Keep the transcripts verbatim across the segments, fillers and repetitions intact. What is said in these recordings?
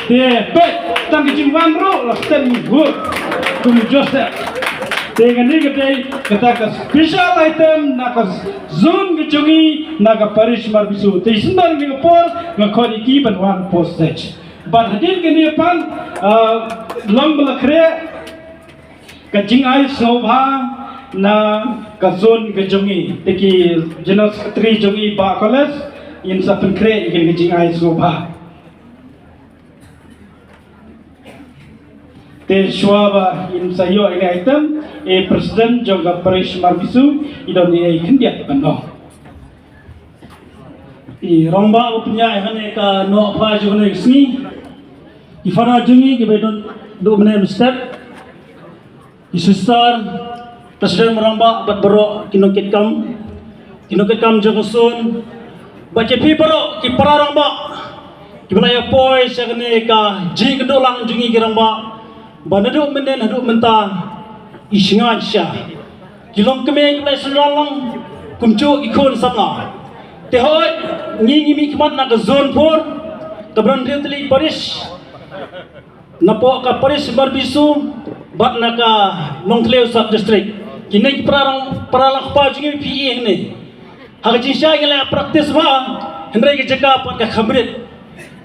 Te peit tang ka jingwan ruh la stem ngi hur kum Joseph. Te kane ka dei kata ka special item na ka zone ka jong ngi na ka parish Marbisu. Te shisien ba ka por nga khot ïa ki ban wan post stage. Bad hadien kane pat, ah, long ba la khreh ka jingai sngewbha na ka zone ka jong ngi. Te ki General Secretary jong ngi Bah College, ngin sa pynkhreh ïa ka jingai sngewbha. Te shuwa ba ngin sa ïoh ïa ka item, e President jong ka Parish Marbisu, i don ei khyndiat ban ong. I rangbah u pynïaid ha kane ka noh pha jong kane ka sngi. I Father jong ngi kiba don duh mynne mynstep. I Sister, President rangbah bad baroh ki nongkitkam, ki nongkitkam jong ka zone. Bad ïa phi baroh ki para rangbah kiba la ïa poi sha kane ka jingïakynduh lang jong ngi ki rangbah. Ba naduh mynhynnin haduh mynta i sngewsih sha ki longkmie kiba la ïa synran lang kumjuh ki khun samla. Te hooid ngi ngi mihkhmat na ka zone four, ka Bron Riewtylli Parish, napoh ka Parish Marbisu bad na ka Nongthliew Sub District. Kine ki para rang, para langkpa jong ngi phi i hangne. Ha ka jingshisha ngi la practice bha, hynrei ka jaka pat ka kham rit.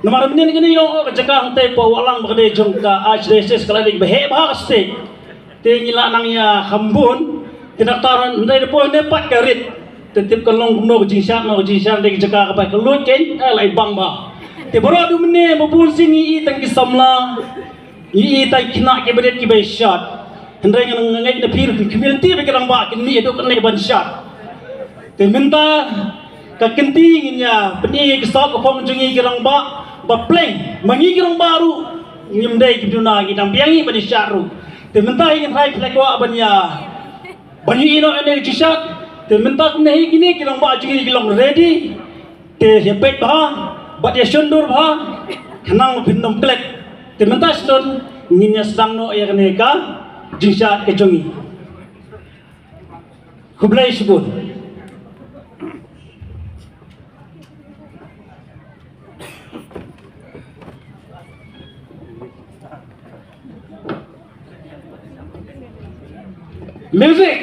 Namar mynhynnin kane ngi ong ka jaka hangtei Poh Wahlang ba ka dei jong ka Archdiocese, ka la dei ba heh bha ka stage. Te ngi la nang ïa kham bun, te nangta hynrei da poi ne pat ka rit. Te tip ka long kumno ka jingshad, no ka jingshad, dei ka jaka kaba ka luid kein, eh, la i bang bha. Te baroh duh mynne ba bun sien ngi i tang ki samla, ngi i tang ki khynnah kiba rit kiba shad. Hynrei nga ngeit na phi ruh phin khmih lynti ba ki rangbah kin mih haduh katne ban shad. Te mynta ka kynti ngin ïa pyni ïa ka sap ka phong jong ngi ki rangbah ba pleng ma ngi ki rangbah ruh ngim dei ki duna, ngi dang biang ngi ban ïa shad ruh. Te mynta hi ngin hrai phlek wah ban ïa, ban ïa ïehnoh ïa ka jingshad. Te mynta kumne hi kine ki rangbah jong ngi ki long ready. Te ïa peit bha bad ïa shondur bha khnang ba phin ym klet. Te mynta shon ngin ïa sdang noh ïa kane ka jingshad ka jong ngi. Khublei shibun. Music.